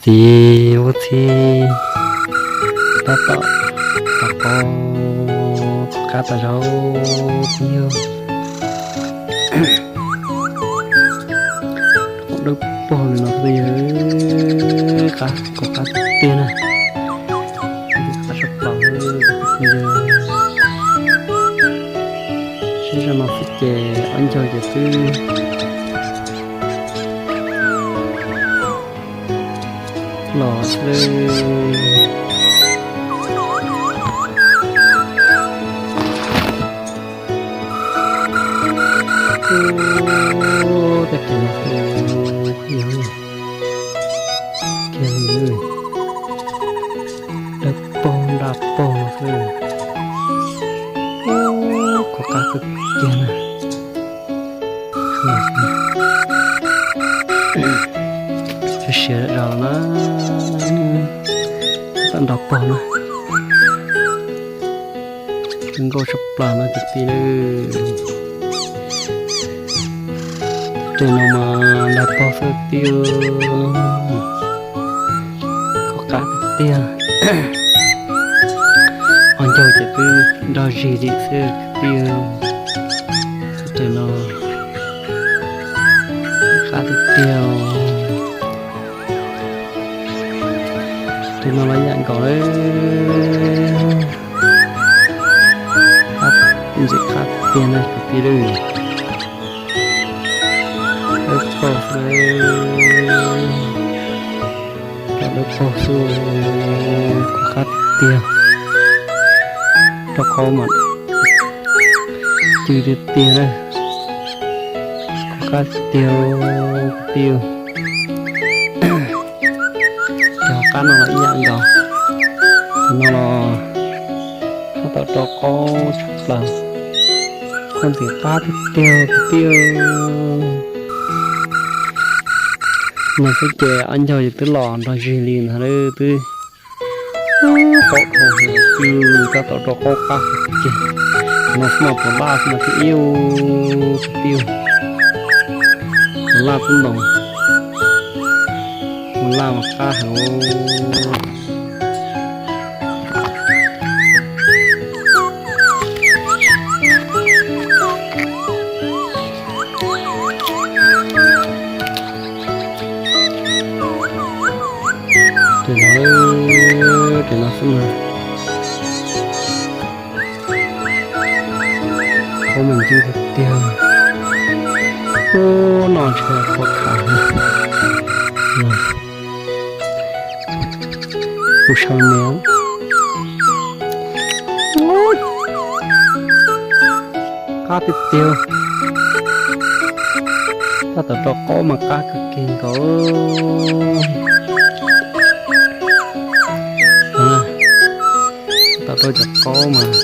Txiv ua txhib tab tom rau qau, qab tas zog, phooj ywg. Qau dawb paug li no xwb, qab, qau qab tiag tiag na. Qab tshaj plaws, sib zog no xwb ces ob ncaug ces twb los xwb. Ub, tej kev no xwb, kiag li, dawb paug daj paug xwb. Ub, qau qab kawg kiag na. Siav siav zog na, tam nrog paug na. Zoo nkauj tshaj plaws no kwv tij na. Tej no mas nrog paug xwb tiag, qau qab tiag tiag. Ob ncaug ces twb nrog zig li xwb tiag. Tej no qab tiag tiag. Tej no los yam nkaus, ntxim qab tiag na kwv tij. Dawb paug xwb, dawb paug xwb, qab tiag. Rau qau mas cw tiag tiag na, qab tiag tiag. Cov qab no los ib yam nkaus, tus no los tab tom rau qau tshaj plaws, qau ntxim qab tiag tiag kwv tij. No xwb ces ob ncaug ces twb los nrog zig li ntag, twb qaub dhau hwv, tab tom rau qau qab tiag. No xwb mas puas laj xwb mas thiaj ib ub kwv tij. Puas laj xwb ntoos, puas laj mas qab heev. Tes no, tes no xwb mas. Qau mas ncw tiag tiag. Ub, no ntshe qau khav. Kuv sau niam. Qab tiag tiag. Tab tom rau qaub mas qab kawg kiag nkaus. Tab tom rau cov qaub mas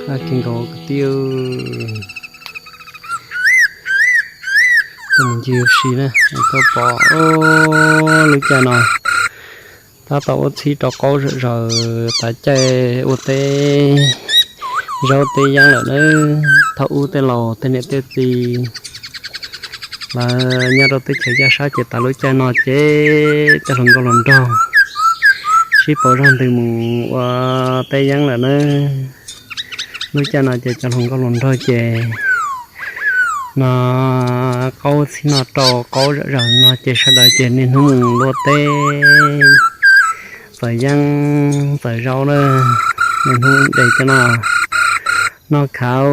qab kawg nkaus kwv tij. Tus mus ncig ua si na, koj pom lub caij no tab tom ua txhib rau qaub zom zaws, tav caij ua teb zaub teb yeeb lawm na. Thaum ub tej laus tej niam tej txiv lawv nyob rau teb chaws Yaj Sab ces tas lub caij no ces tej hluas nkauj hluas nraug sib pauv zog ntws mus ua teb yeeb lawm na. Lub caij no ces cov hluas nkauj hluas nraug ces no qaub txhib no rau qaub zom zaws no ces sawv daws ces niaj hnub mus luaj teb txawm yeeb txawm zaub na, niaj hnub de cov no noj khav.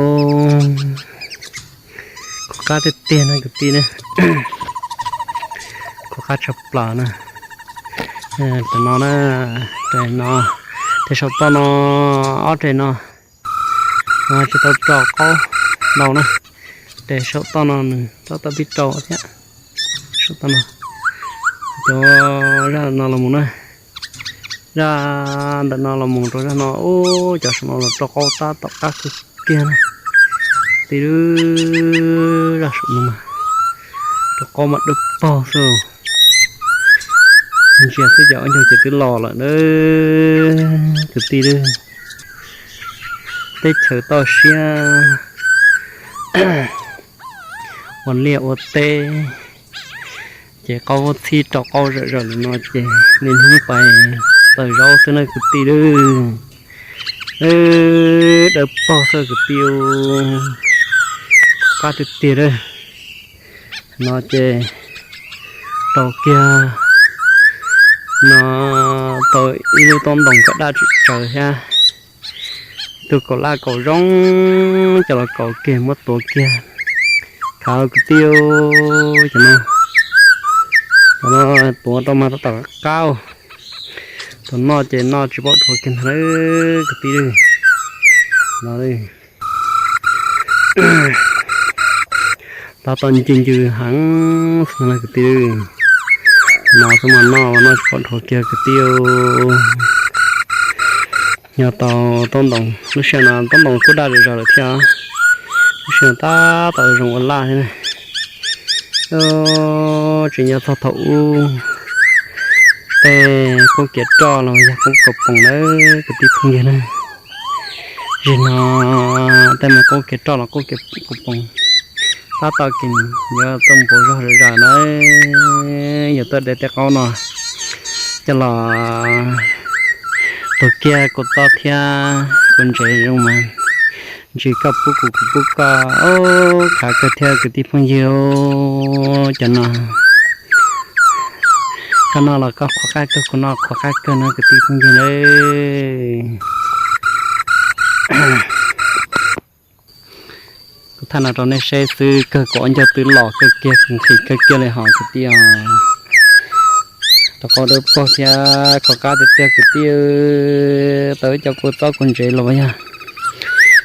Qau qab tiag tiag na kwv tij na, qau qab tshaj plaws na. Tes no na, tes no, tes saum toj no, ob tes no tsis tau rau qaub ntau na. Tes saum toj no nws tab tom pib rau thiab. Saum toj no, cov zaj no los mus na, zaj ntawm no los mus rau zaj no, ub, cov saum no los rau qaub tab tom qab kawg kiag na. Tij, zaj saum no mas rau qaub mas dawb paug xwb. Ntsia xwb ces ob ncaug ces twb los lawm na kwv tij. Teb chaws toj siab ua liaj ua teb, Ces qaub txhib rau qaub zawm zawm li no ces niaj hnub pais tawm zaub xwb na kwv tij lawm. Dawb paug xwb kwv tij, qab tiag tiag lawm. No ces tau kiag, no tau ib lub taub ntoos kaj daj tsis tsaws thiab. Tus kaum laj kaum zoo coj los kaus kiag muab tuav kiag. Khav kwv tij, cov no, cov no tuav rau mas tab tom qab. Tus noj ces noj tsis paub dhuav kiag ntag kwv tij. No, tab tom ncig ncws heev kwv tij. No xwb mas noj noj tsis paub dhuav kiag kwv tij. Nyob tau taub ntoos, lub sij hawm no taub ntoos kuj daj zom zaws lawm thiab. Lub sij hawm tab tom zoo ua laj thiab. Tseem nyob txog thaum ub tej qub kev roj los yog qub kaus poom lawm kwv tij phooj ywg na. Zim no tej me qub kev roj los qub kev kaus poom tab tom kev yuav tuaj npau zog zom zaws na. Yuav tuaj de tej qaub no coj los tuav kiag kuv txob thiab kuv ntsev zoo mas ntsis koj pub kuv kuv pub koj. Khav kawg thiab kwv tij phooj ywg, cov no koj noj los koj qhuav qab kawg, kuv noj qhuav qab kawg no kwv tij phooj ywg na. Kuv thaij no rau nej saib xwb, kawg kuv ob ncauj twb los kawg kiag nqhis kawg kiag li hos kwv tij os. Rau qaub dawb paug thiab qhuav qab tiag tiag kwv tij. Tau ib co kuv txob kuv ntsev los yog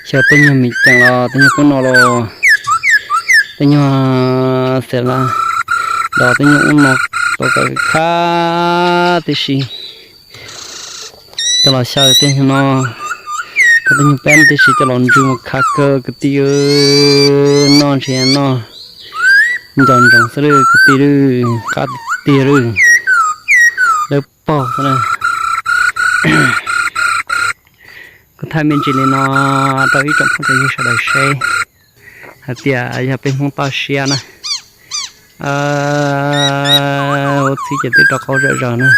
xyaw tej nyuag mis ceem los tej nyuag kub no los tej nyuag xev las los tej nyuag ub no tau khav tib si. Coj los xyaw tej nyuag no, tau tej nyuag peb tib si coj los ntsw mus khav kawg kwv tij. Noj ntshis noj nco ntsoov xwb kwv tij, qab tiag tiag, dawb paug xwb na. Kuv thaij me ntsis li no rau ib tsoom phooj tsoom ywg sawv daws seb hais tias yog peb Hmoob toj siab na. Ua txhib ces twb rau qaub zom zaws na.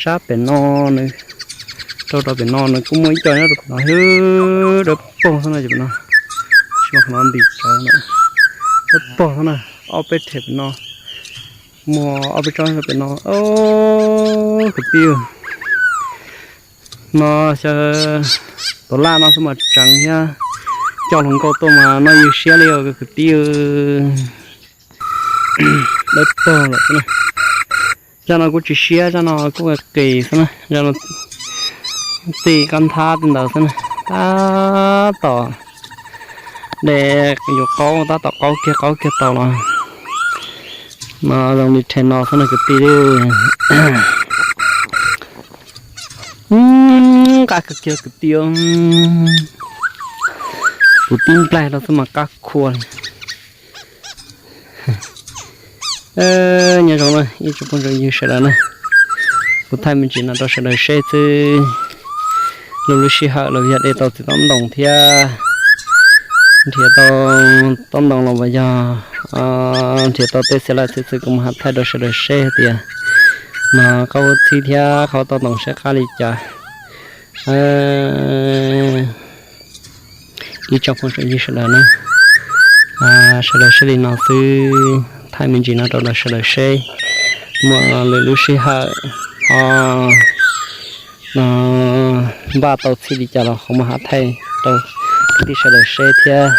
Sab pem no nws, rau rau pem no nws kuj muaj ib co nyob rau pem no, dawb paug xwb no ces pem no, tsis muaj qhov no ntim tsawv na. Dawb paug xwb na, ob peb rhe pem no, muaj ob peb tsob rau pem no. Kwv tij, no xyaw tuav laj no xwb mas tseev thiab, coj hluas nkauj tuaj mas noj ywg siab li os kwv tij. Dawb paug lawm xwb na. Zaj no kuj tsis siab, zaj no kuj qis xwb na, zaj no txij kab nthab tej ntawd xwb na. Tab tom de yuav qaub, tab tom qaub kiag qaub kiag tau los no zoo li rhe no xwb na kwv tij. Qab kawg kiag kwv tij, kuv tib nplaig rau xwb mas qab khua li. Nyob zoo na ib tsoom phooj tsoom ywg sawv daws na, kuv thaij me ntsis no rau sawv daws seb xwb. Lub lub sij hawm los yog de tau txiv taub ntoos thiab nrhiav tau taub ntoos los uas yog nrhiav tau tej xiv laij xwb xwb kuv mam hais thaij rau sawv daws seb hais tias no qaub txhib thiab qaub taub ntoos seb qab li cas. Ib tsoom phooj tsoom ywg sawv daws na, sawv daws seb li no xwb, thaij me ntsis no rau sawv daws seb muaj lwm lub sij hawm ho npaj tau txhij li cas los ho mam hais thaij rau kwv tij sawv daws seb thiab.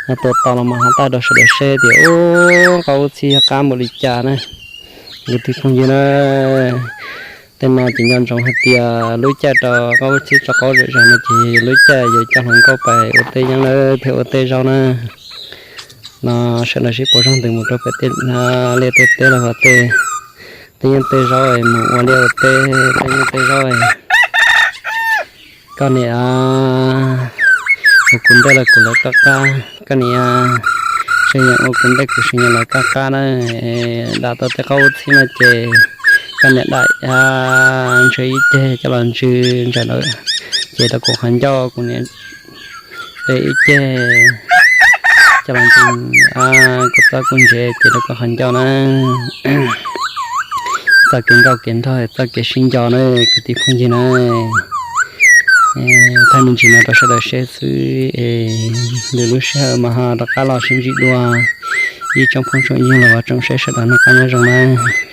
Yog tua tau los mam hais thaij rau sawv daws seb tias ub qaub txhib yog qab npaum li cas na. Kwv tij phooj ywg na, tej no ces nco ntsoov hais tias lub caij rau qaub txhib rau qaub zom zaws no ces lub caij yuav coj hluas nkauj pais ua teb yeeb lawm thiab ua teb zaub na. No sawv daws sib pauv zog ntws mus rau pem tej liaj tej teb los ua tej, tej yeeb tej zaub mus ua liaj ua teb tej yeeb tej zaub. Koj niam, ua kuv ntej los kuv lawv koj qab, koj niam, sim yeem ua kuv ntej kuv sim yeem lawv koj qab na. Dam tau tej qaub txhib no ces koj niam dam ntsw ib ceg coj los ntsw ntawm lawm, ces rau kuv qhov ncauj, kuv niam de ib ceg coj los ntsw kuv txob kuv ntsev ces rau kuv qhov ncauj na. txoj kev nkauj kev nraug, txoj kev sib nco na kwv tij phooj ywg na. Thaij me ntsis no rau sawv daws saib xwb es lwm lub sij hawm mas ho rov qab los sib ntsib dua. Ib tsoom phooj tsoom ywg los tsoom saib sawv daws noj qab nyob zoo na.